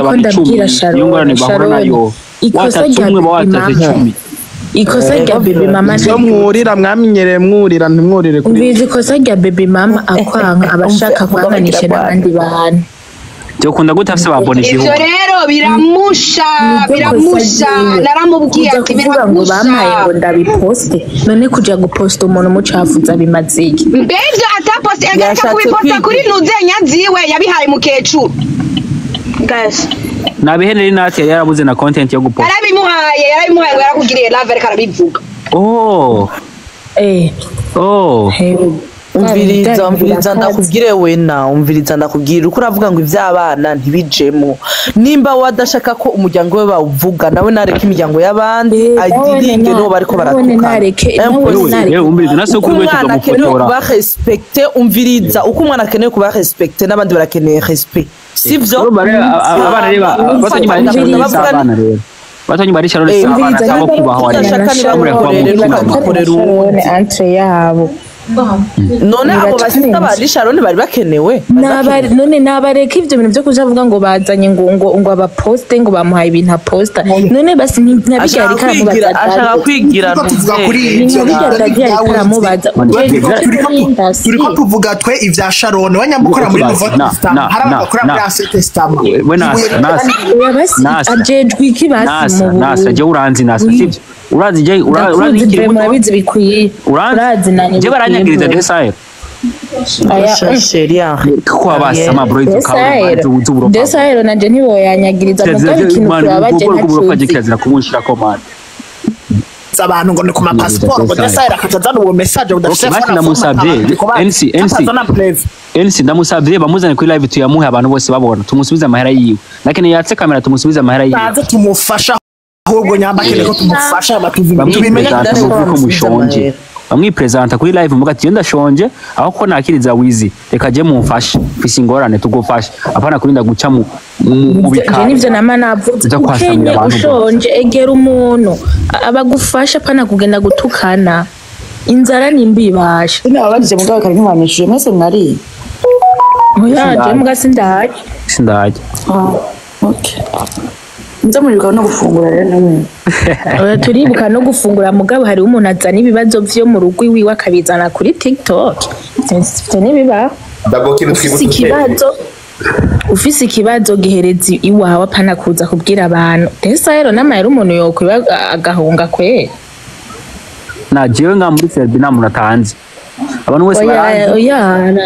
abantu 10, niyo ngorane bahura nayo. Ikosa Watatse rya umwe baby bawatatse mama, 10. Ikosa rya baby mama. Iyo mwurira, mwamenyereye mwurira, ntimwurire kuri. Umviriza, ikosa rya baby mama akwanga, abashaka kwanganisha n'abandi bantu. Byokunda gute afise ababona Ivyo igihumbi? rero biramusha. Niryo kosa Biramusha. ryiwe. Naramubwiye Kuja ati kuvuga ngo bampaye biramusha. ngo ndabiposte, none kuja guposta umuntu mucafuza bimaze iki? Mbega ataposte, agareka Yashatse kubiposta kuri kwigira. nuzenya ziwe, yabihaye mukecuru. Guys, Nabiheneri nati yari yarabuze na content yo guposta. Yarabimuhaye, yarabimuhaye ngo yarakugiriye love, ariko arabivuga. Oh. Eh. Oh. Hewe. Umviriza, umviriza ndakubwire, wena umviriza ndakubwire, uko uravuga ngo iby'abana ntibijemo, nimba wadashaka ko umuryango we bawuvuga, nawe nareke imiryango y'abandi. Ayidirige nibo bariko baratukana. Yewe, umviriza, na Uko sokuru wetu umwana akeneye tukamufotora. kuba respecté, umviriza, uko umwana akeneye kuba respecté n'abandi barakeneye respect, sivyo? Urumva rero, abana rero batonyi bari Umviriza. abana rero batonyi bari Sharon, Eh, abana Umviriza, sabo niba kubaho ari ari Udashaka niba bamureka bakorere, bamutima. bamukorera uwundi. Entre yabo. None abo basista ba Sharon bari bakenewe, bari bakenewe. None nabareka ivyo bintu vyo kuja avuga ngo bazanye ngo abaposte, ngo bamuhaye ibintu aposta, none basi ntabirya Ashaka ariko kwigira, aramubaza. ashaka kwigira. Turiko tuvuga kuri Ntuze. ivyo. Ntabirya Dadi ariko aramubaza. Turiko tuvuga twe ivya Sharon, we nyamukora muri Nouveau Na, Testament, na, hari na, abakora na. muri Ancien Testament. We Nasa, Ibuye Nasa. Oya, basi Nasa. ajejwe iki basi Nasa, mu Nasa, je uranzi Nasa, Oui. sivyo? Uranzi je, urazi Ndakuzi nkiri vraiment, muto. urabizi bikwiye. Uranzi Urazi nanye. Je baranyagiriza Desire. Chérie, arrête. Ko abasama bro, Desire, z'uburofa. Desire nanje ntiboyanyagiriza, mugabo ikintu kibabaje Uburofa je ntacuzi. kirazira kumunshirako, man. Abantu ngo ni ku mapasiporo, ngo Desire akaca azana uwo message udafise. Okay, basi ndamusavye. NC, NC. Azana preve. NC, ndamusavye bamuzane kuri live, tuyamuhe abantu bose babona, tumusubize amahera yiwe. Lakini yatse kamera, tumusubize amahera yiwe. Naze tumufasha ahubwo, nyamba akeneye ko tumufasha tubimenye. Bamwipresenta muvuge ko mushonje, bamwipresenta kuri live muvuga ati: "Iyo ndashonje, aho ko nakiriza wizi, reka je mumfashe, mfise ingorane, tugufashe." Apana kurinda guca mu Je bikari. nivyo nama navuze. Uza kwasamira Ukenye, abantu. ushonje, egera umuntu abagufasha, pana kugenda gutukana. Inzara ni mbi basha. Nababajije mugabo kare ntiwanyishuje, mwese mwariye? Oya, je mbwa sindahaje. Sindajya. Ah, okay. Muze muribuka no gufungura rero namwe. Oya, turibuka no gufungura, mugabo hariho umuntu azana ibibazo vyo mu rugo iwiwe akabizana kuri TikTok. Ivyo ntibibaho. Dabo kintu Ufise twibutse. ikibazo, ufise ikibazo gihereza iwawe, apana kuza kubwira abantu. Ese rero n'amahera umuntu yokwiba agahunga kwera? Na jewe nga muri Serbia nta muntu atanzi, abantu bose Oya. baranzi. Oya.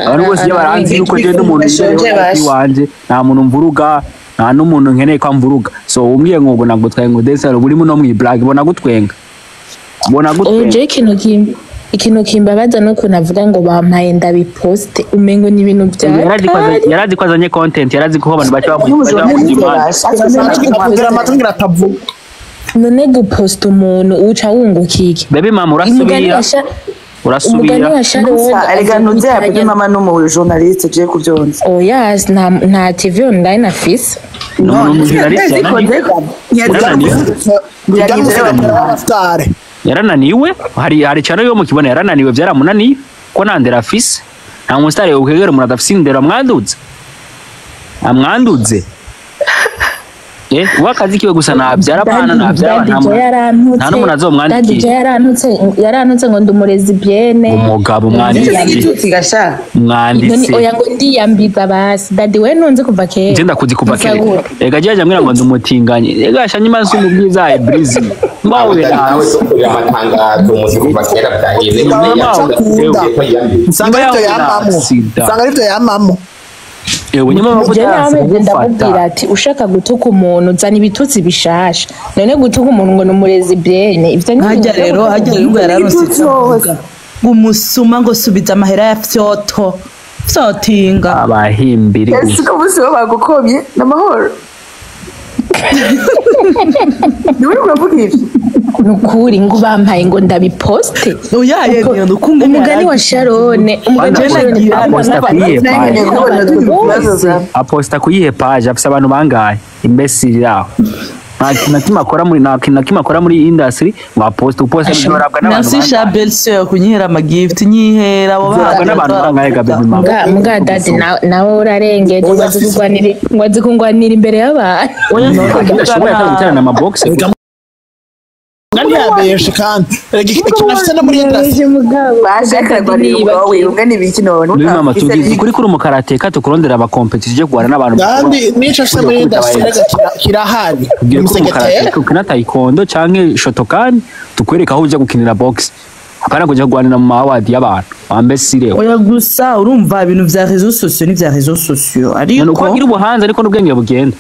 Abantu bose iyo baranzi yuko jewe ndi umuntu Bashonje. yibereho Basha. iwanje, nta muntu mvuruga, nta n'umuntu nkeneye ko amvuruga. So umbwiye ngo ubwo ntabwo twaye ngo Desire burimo no mwiblag, bona gutwenga, bona Oya, gutwenga. jewe ikintu kimbabaza nuko navuga ngo bampaye ndabiposte, umengo ni ibintu bya Yarazi ko yarazi ko azanye content, yarazi ko abantu baca bamuha imana. Avugira amatwi ngira atavuga. None guposta umuntu uca wunguka iki? Baby mama, Umugani urasubira. wa umugani Urasubira. wa Sharon. Erega ntuze ya baby mama n'umu journaliste, je kuvyonza. Oya, nta TV online afise. Ni umuntu journalist yarananiwe. Star. Yarananiwe, hari cyane yo mukibona yarananiwe, byaramunaniye ko nta ndera afise. Nta musitari ukwegera umuntu adafise indero amwanduze, amwanduze. Eh, we akazi kiwe gusa nabyara abana, nabyara abana, Daddy Joy yarantutse. nta n'umuntu Daddy Joy azomwandikira. yarantutse, yarantutse ngo ndi umurezibiyene. Umugabo mwanditse. Igitutsi gasha. Mwanditse. Oya, ngo ndiyambiza basi. Daddy we ntunze kuva kera. Je ndakuzi kuva kera. Kuva Ega je ambwira ngo ndumutinganye, ega shanyima si umubwiza ibreezy mbawe. Nawe dukurira amatangazo muzi kuva kera byaheze. Akunda. Nsanga arivyo yamamwo. Sida. Nsanga arivyo yamamwo. Ewe nyuma Je bavuga nawe ndamubwira gufata. ati: "Ushaka gutuka umuntu, zana ibitutsi bishasha." None gutuka umuntu ngo ni umurezibiyene, ivyo ni Hajya ibintu rero, hajya rero ngo yararonse icyo avuga, ngo umusuma, ngo subiza amahera ya fyoto fyotinga. Abahimbiri Ese gusa. ko umunsi bo bagukomye n'amahoro? Ni uri kuravuga ivyo? Ni ukuri, ngo bampaye ngo ndabiposte. Oya, ye ni ukuntu Umugani wa Sharone, umugani wa Sharone. Aposta kuyihe Nkeneye page? kubona turi mu bibazo zawe. Aposta kuyihe page? Afise abantu bangahe imbesiri aho? Nta kintu na kimwe akora muri, nta kintu na kimwe akora muri industry ngo aposte, uposte bizorabwa n'abantu Merci sha bangahe? belle sœur kunyihera amagift, nyihera abo Bizorabwa n'abantu bangahe ga baby mama? Muga dadi nawe urarengeje, ngo azi kugwanira, ngo azi kungwanira imbere y'abantu. Oya. Nta kintu ashoboye atari guterana amabox. Ntiyabeshe kandi erega ikintu afite no muri industry. Baje akarwanira umugabo wiwe umwe n'ibiki none. Niyo mama tubwize ukuri kuri umukarateka, tukurondera abakompetisi uje kurwana n'abantu. Kandi n'ico afite muri industry erega kirahari. Tubwire ko Umusekreteri. umukarateka ukina taekwondo canke shotokan, tukwereka aho uja gukinira box, apana kuja kurwanira mu ma award y'abantu wambesire. Oya, gusa urumva ibintu vya réseaux sociaux ni vya réseaux sociaux, None uko ariko agira ubuhanza ariko n'ubwenge bugenda.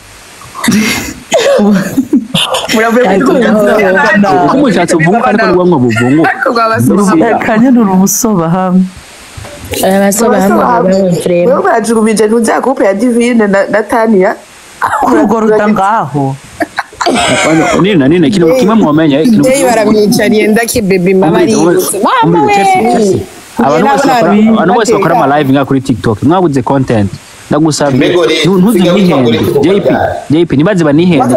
Muravuye Uko umushatsi uvunguka ariko n'ubwonko buvunguka. Kanyanura umusoba hamwe. Abasoba hamwe bawe frema. Wewe barajugumije ntuza couple ya Divine na Tania. Kuri urwo ruta ngaho. Nina nina ikintu kimwe mwomenya, ikintu Jay baramwicariye ndaki baby mama arihuse mama we. Abantu bose bakora ama live nka kuri TikTok mwabuze content, ndagusabye Mbego rero, ntuze siga witwa nihende ngo uri JP kuvuga. JP ntibaze banihende.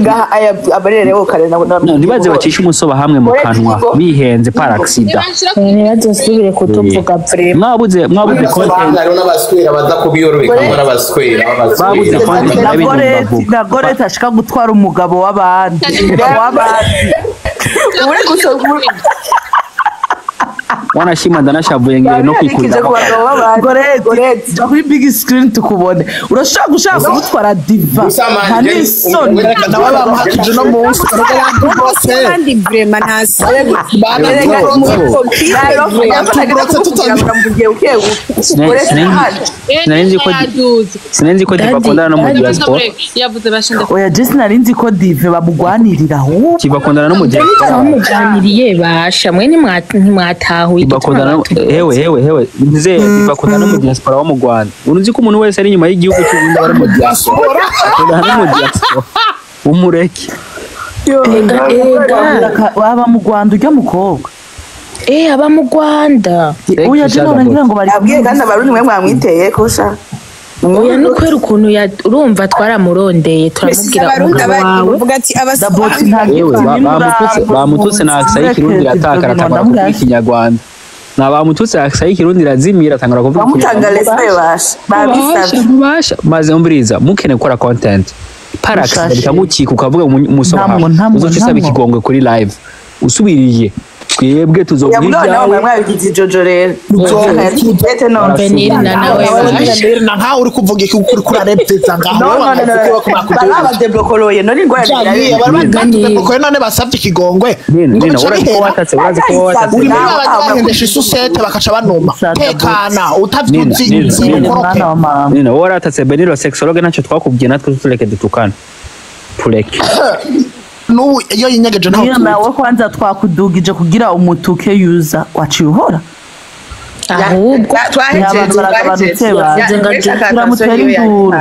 Ngaha aya abarere wo kare na No, ntibaze bacishe umusoba hamwe mu kanwa bihenze par accident. Ntibazosubire kutuvuga frema. Mwabuze content. Hariho n'abaswera baza kubiyorobeka ngo ari abaswera. Babuze abaswera content Na y'ibintu Goreti bavuga. na Goreti ashaka gutwara umugabo w'abandi w'abandi. Uri gusoma. Wanashima ndanashavuye ngiye no Babirikije kwikurira. ku bagabo b'abandi. Goreti jya kuri big screen tukubone, urashobora gushaka kumutwara diva. Gusa Nta man, n'isoni. Reka nawe bamuhakije uno munsi erega yatubrotse. Kandi vrema ntasoni. Sinari nzi ko Diva akundana no mu diaspora. Yavuze bashinda. Oya, Jesi nari nzi ko dive bamugwanirira ahubwo. Diva akundana no mu diaspora. Bamuganiriye basha mwe ntimwatahuye. Diva akundana hewe hewe hewe nze Diva akundana no mu diaspora wo mu Rwanda. Ubu nzi ko umuntu wese ari inyuma y'igihugu cy'u Burundi aba ari mu diaspora. Akundana no mu diaspora, umureke. Ega ega. Waba mu Rwanda ujya mukobwa. Eh, aba mu Rwanda. Oya, je none ngira ngo bari Abwiye kandi abarundi mwe mwamwiteye ko sha. Oya, no kubera ukuntu urumva twaramurondeye turamubwira Abarundi umugabo wawe. bavuga ati Daboti nta Yewe bamututse na akisa y'ikirundi iratakara atangura kuvuga ikinyarwanda. Na bamututse akisa y'ikirundi irazimira atangura kuvuga Bamutanga ikinyarwanda. respect basha. Babisabye. Mubasha maze umviriza mukene gukora content par accident Mushashe. bikagucika ukavuga umusoba Ntamwo, hamwe ntamwo, uzoca usaba ntamwo. ikigongwe kuri live usubiriye twebwe tuzoguha Ya mugabo nawe ibyawe. mwabigize ijojo rero. Ete no. Beniri na nawe basha. Na nkaho uri kuvuga iki uri kurarepeza ngaho. No no no no. Barabadeblokoroye none ingorane Cyane irari. bari none basabye ikigongwe Nina ngo Nina bica urazi ko bihera. watatse, urazi ko watatse. Uri muri babandi bahendesha isusete bakaca banuma tekana utavyuzi Nina, Nina, Nina. ukoroke. Mwana wa mama. Nina wowe waratatse Beniro sexologue, ntacyo twakubwiye natwe, tureke dutukane tureke. N'ubu iyo yinyegeje ntaho Niyo nawe kwanza twakudugije kugira umutuke yuza waciye uhora. Ahubwo Abantu baragabanutse turamutera induru.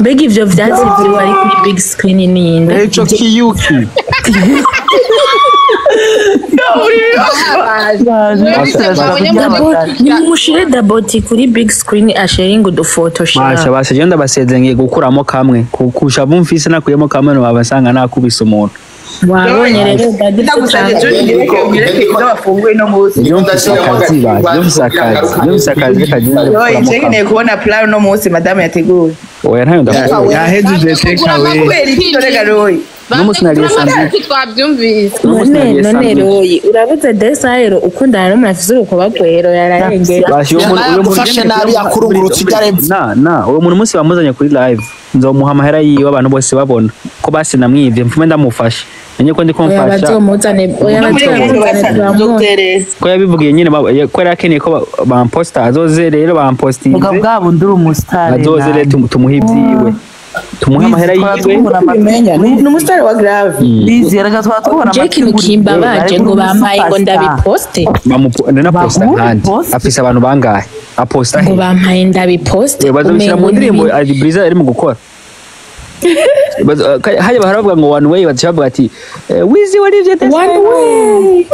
Mbega ivyo vyatsi vyiwe ari kuri big screen ninde? Eco kiyuki. Nimumushire Daboti kuri big screen asharinga udufoto Basha sha. basha je ndabasezeye ngiye gukuramo kamwe kukusha bumfise nakuyemo kamwe no babasanga nakubise umuntu. Wabonye rero dadi. Ndagusabye John nyereke unyereke ibyo bafunguye no munsi. Iyo mfise akazi ba, iyo mfise akazi, iyo mfise akazi kagenda Yo, gukuramo je kamwe. nkeneye kubona plan no munsi madame yateguye. Oya ntayo ndakubona. Yahejeje take away. Kubera iki torega Roy? N'umunsi nariye sandwich. Twabyumvise. N'umunsi None nariye none sandwich. Royi urabuze desayero ukundana n'umuntu afise urukoba rwero yararengeye. Basha uwo muntu uwo muntu Yagufashe nabi yakurungurutse ibyo aremvye. Na uwo muntu umunsi bamuzanye kuri live nzomuha amahera yiwe abantu bose babona ko basi namwivye mfume ndamufasha menye ko ndiko Oya mfasha. bazomuzane, oya No muri bazomuzane turamuzi. Ko yabivugiye nyine ko yari akeneye ko bamposta azoze rero bampostinze. Muga bwa bundi uri umusitari. Azoze rero tumuhe ibyiwe, tumuhe amahera yiwe. Ni umusitari wa grave. Bizera ga twaba tubona. Je ikintu kimbabaje ngo bampaye ngo ndabiposte. Nanaposta Baguhe nkandi post. afise abantu bangahe aposta Ngo he? bampaye ndabiposte. Bazobishyira mu umengo ndirimbo ni Adi Briza ari mu gukora. Hajya baravuga ngo one way baca bavuga ati Wizi warivye tese. One way.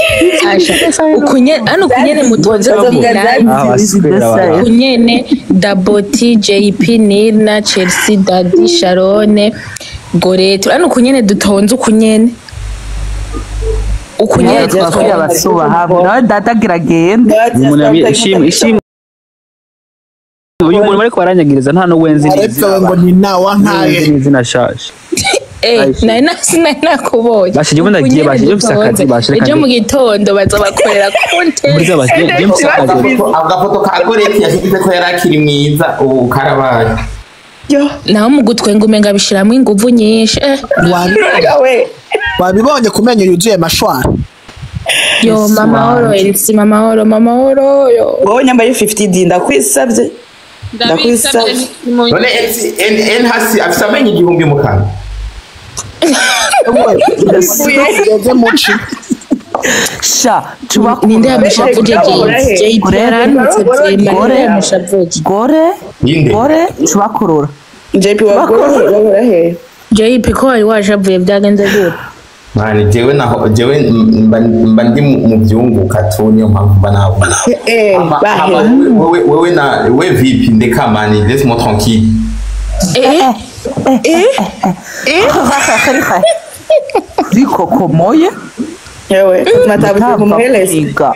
Asha, ukunye ano kunyene mutonze kuri live. Ah, baswera bara. Kunyene Daboti, JP, Nirna, Chelsea, Daddy, Sharone, Gorete urabona ukunyene dutonze ukunyene ukunyene twakwiye abasuba hamwe nawe data giragenda Umuntu ishimwe ishimwe uyu muntu bariko baranyagiriza nta no wenzi Aretse ngo ni nawa nkaye n'izina shasha. Nari nari nakubonye. Bashe jewe ndagiye bashe jewe mfise akazi bashe reka ejo mu gitondo bazobakorera content. Muri bashe jewe mfise akazi. Agafoto ka Goreti yashize ko yari akiri mwiza ubu karabaye. Naho mu gutwenga umenga bishiramwo inguvu nyinshi. Wabibonye ku menyo yuzuye mashwara. Yo mama horo Elsie, mama horo, mama horo yo. Wowe nyambaye 50D ndakwisabye. Ndakwisabye. None N hasi afise amenyo 1000 mu kanwa. Ugeze muci. Sha tuba ninde yamushavuje JP yaranutse vyema ninde yamushavuje gore gore tubakurura JP wagore he JP ko wari washavuye byagenze gute? Mani jewe naho jewe mba ndi mu byunguka tu niyo mpamvu mba nawe. Wewe wewe na we VP ndeka mani laisse moi tranquille. Rikokomoye yewe matabuze kumuhereza.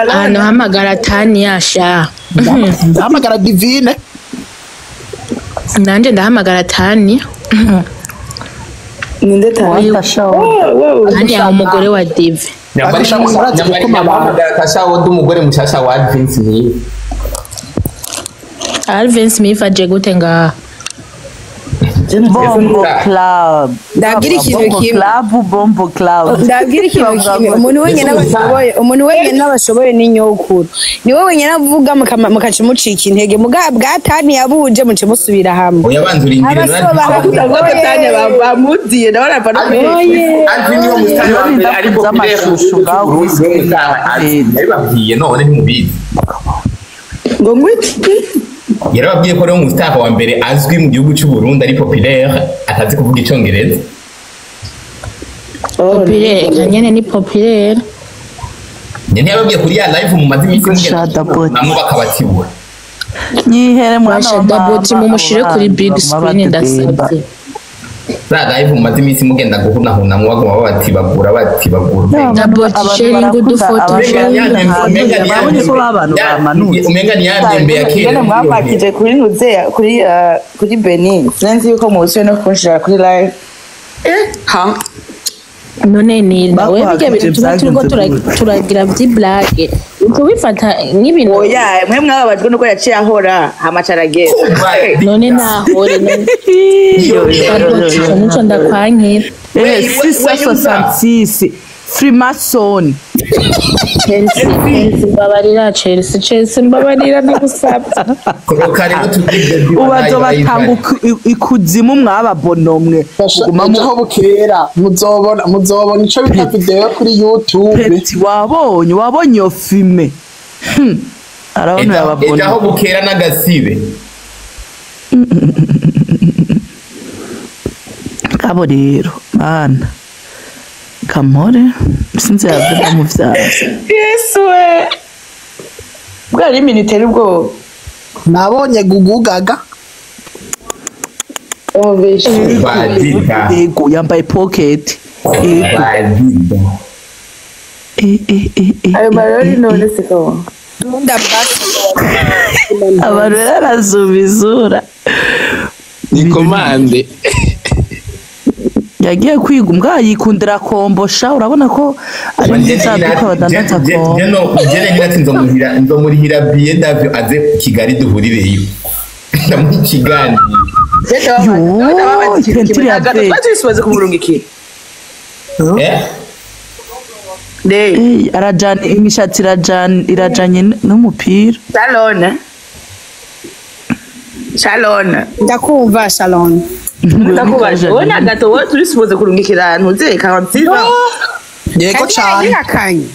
Ahantu hamagara Tania sha. Ndahamagara Divine. Nanje ndahamagara Tania. Ninde Tania? Tania umugore wa Dive. Nyambari kasha wodu umugore mushasha wa Alvin Smith. Alvin Smith aje gute ngaha? Bombo Club. Ndabwira ikintu kimwe. Club Bombo Club. Ndabwira ikintu kimwe. Umuntu wenyine abashoboye, umuntu wenyine abashoboye ni nyokuru. Ni wowe wenyine avuga mukaca mucika intege. Muga bwa Tania yabuje muce musubira hamwe. Oya banza urindire Tania bamudiye ndabona pa no. Alvin niwo mustari wa mbere ariko yarababwiye none ntimubizi. Ngo ngwiki yarababwiye ko ariwe mustar wa mbere azwi mu gihugu cy'u Burundi ari populaire atazi kuvuga icyongereza. Populaire nyene ni populaire. Nyene yababwiye kuri ya live mu mazi iminsi mugenda namwe bakabatibura. Nyihere mwana wa mama mumushire kuri big screen ndasabye. Za live mu mazi iminsi mugenda guhunahuna mwaguma babatibagura batibagura. Daboti sharing udufoto. Umenga ni yandembe ya kera. Mwapakije kuri Nuzeya kuri kuri Benin. Sinzi yuko musuye no kunshira kuri live. Ha. None ni nawe bijya bintu tuba turiko turagira vy'iblage. Tubifata nk'ibintu. Oya, mwe mwababajwe nuko yaciye ahora hamacaragera. None nahore none. Nico ndakwankira. 666 Freemason. Chelsea mbabarira Chelsea Chelsea mbabarira ndagusabye. Ubazo batanga ikuzimu mwababonomwe. Kuguma mu bukera muzobona muzobona ico bita video kuri YouTube. Peti wabonye wabonye iyo filme. Arabona yababona. Ejo bukera n'agasibe. Kabo rero bana. Kamore sinzi yavuga mu vyaro. Yesu we. Bwari miniteri ubwo. Nabonye gugugaga. Ego yambaye pocket. Ego. Ayo marori none siko. Abantu barazuma izura. Ni komande. Yagiye kwiga umbwa yikundira kombosha urabona ko ari nziza duka badandaza kombo. Jene ngira ati nzomurihira nzomurihira billet d'avion aze Kigali duhurireyo. Ndamuha ikiganiro. Yo, pentiri ya be. Twasubize kumurungikira. Eh, arajana imishatsi irajana irajanye n'umupira. Shalom. Shalom. Ndakumva Shalom. Ndakubaje. Wowe na gato wowe turi supoze kurungikira ntuze kansiza. Yego cyane. Yihakanye.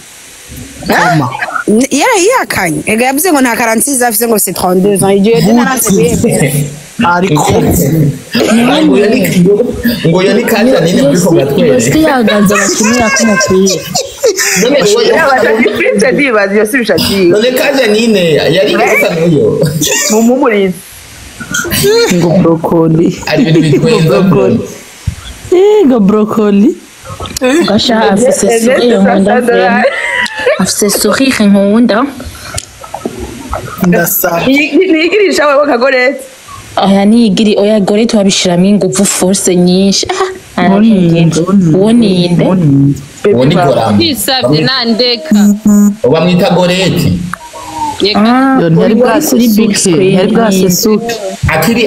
Yarayihakanye. Ega yavuze ngo nta 46 afise ngo c'est 32 ans. Igihe yari naraze kuyemera. Ariko ngo yo ni kaja nine muri ko gatwere. Yosi yaganza bakinira ko umupira. None kaja nine yari gusa n'uyo. Mumumurize. Ngo brokoli. Ari ibintu bitwenza. Ngo brokoli. Gasha afise sourire nkunda vraiment. Afise sourire nkunda. Ndasaba. Nigirisha wewe kagorete. Oya nigiri oya gorete wabishiramo ingufu force nyinshi. Uwo ninde? Uwo ni Goramu. Kwisavye nandeka. Bamwita Goreti. Ntiyari bwasesuke, ntiyari bwasesuke.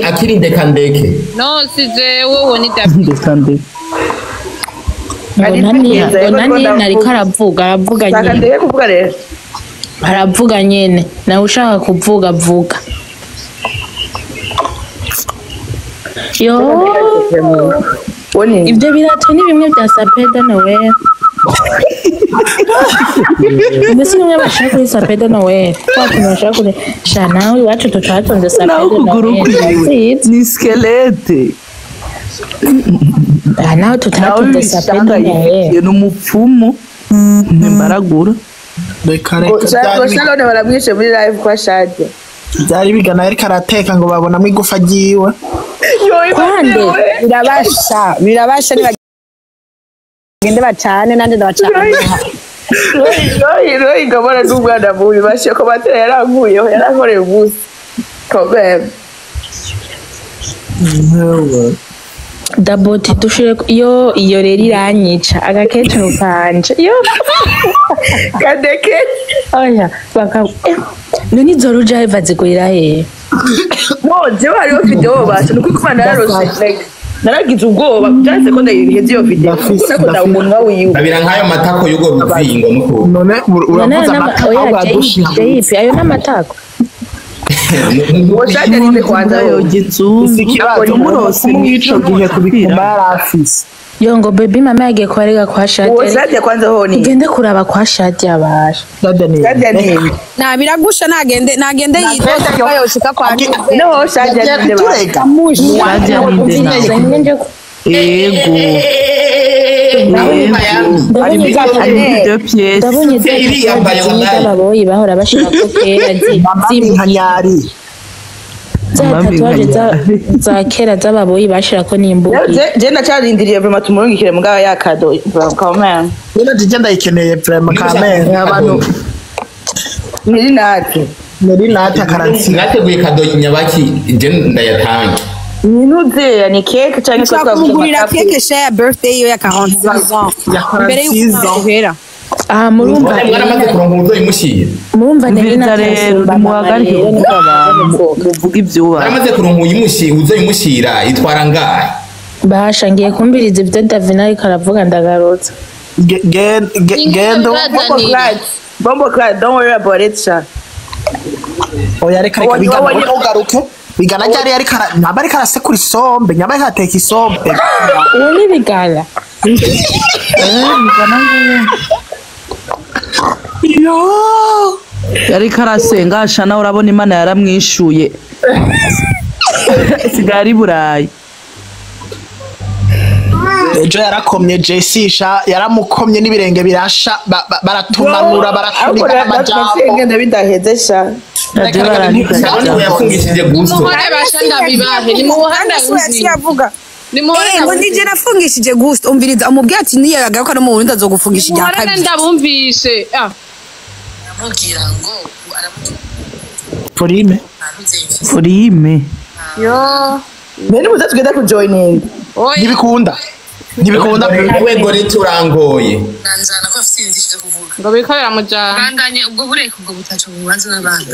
Akiri ndeka ndeke. No si jewe uwo ni David. Ndeka ndeke. Ngo nani ariko aravuga nyene. Ndeke kuvuga rero. Aravuga nyene. Nawe ushaka kuvuga vuga. Yo. Ibyo birato ni bimwe bya Sapeda Noel. Mbese bimwe bashaka kuri Sapeda Noel. Kwa kuntu bashaka kuri sha nawe iwacu tutahatonze Sapeda Nawe ukuguru Noel. kwiwe ni skelete. Nawe tutahatonze Sapeda Noel. Ni umupfumu. Nimbaragura. Reka reka. Shalone baramwishe muri live kwa Shadia. Byari bigana ariko arateka ngo babonamo igufa ryiwe. Kwande birabasha birabasha nibagende bacane nanje ndabacana. Royi ngabona n'umwana mubi bashe ko batera yarankuyeho yarankoreye ubusa. Kobem. Daboti dushire yo iyo rero iranyica agakecuru kanje yo kadeke oya baka none izo ruja bazigurira he? No jewe hariho video bashe nuko kuba nararose like naragize ubwoba byanditse ko ndayiheze iyo video kuko nakunda umunwa wiwe Babira nkayo matako y'ugo ruzingo nuko. None uravuze amatako ayo ayo n'amatako. Uwo Shadia ninde kwanza ikibazo murose mw'ico gihe kubikuma yarafise. Yo ngo baby mama yagiye kwarega kwa Shadia. Uwo Shadia kwanza honi. Ugende kuraba kwa Shadia basha. Shadia ni. Na biragusha nagende nagende yitoza yoshika kwa. No Shadia ninde turega. Shadia ninde nawe. Ego. Ndabonye z'ababoyi bahora bashira ko kera zinkanyari. Za tatuwaje za kera z'ababoyi bashira ko n'imbuga. Je ndacarindiriye vraiment tumurungikire mugabo ya kado quand None je ndayikeneye vraiment quand même. Abantu Niri nate. Niri nate akaransi. Nateguye kado nyabaki je ndayatange. Ninuze ni cake cyangwa se twagurira cake share birthday yo ya 46 ans. Mbere y'uko uhera. Ah murumva mwaramaze kuronka uzoyimushyira. Murumva Umviriza rero muhagarike kuvuga abantu muvuga ivyuba. Mwaramaze kuronka uyimushyira uzoyimushyira itwara ngahe? Basha ngiye kumbiriza ibyo Davina ariko aravuga ndagarutse. Gendo Bombo clad don't worry about it sha. Oya reka reka bigana ugaruke. Bigana ryari ariko naba ariko arasekura isombe nyaba ariko ateka isombe. Uwo ni bigana. Bigana nguwo. Yo! Yariko arasenga asha nawe urabona Imana yaramwishuye. Sigaye ari Burayi. Ejo yarakomye Jessisha yaramukomye n'ibirenge birasha baratumanura baratunika amajambo. Ngenda bidaheze sha. Yafungishije gusto. Nimuhore basha ndabibahe nimuhanda uzi. Ngo nije nafungishije gusto umviriza umubwiye ati niyo yagaruka no mu Burundi azogufungisha irya kabiri. Ndabumvishe. Ah. Aramubwira ngo Forime. Forime. Yo. Mbere muze tugenda ku joining. Ntibikunda. Ntibikunda. We Goreti urangoye. Nanzana ko afite inzira zo kuvuga. Ngo bikorera mujana. Bandanye ubwo bureko ubwo butacu bubanza n'abandi.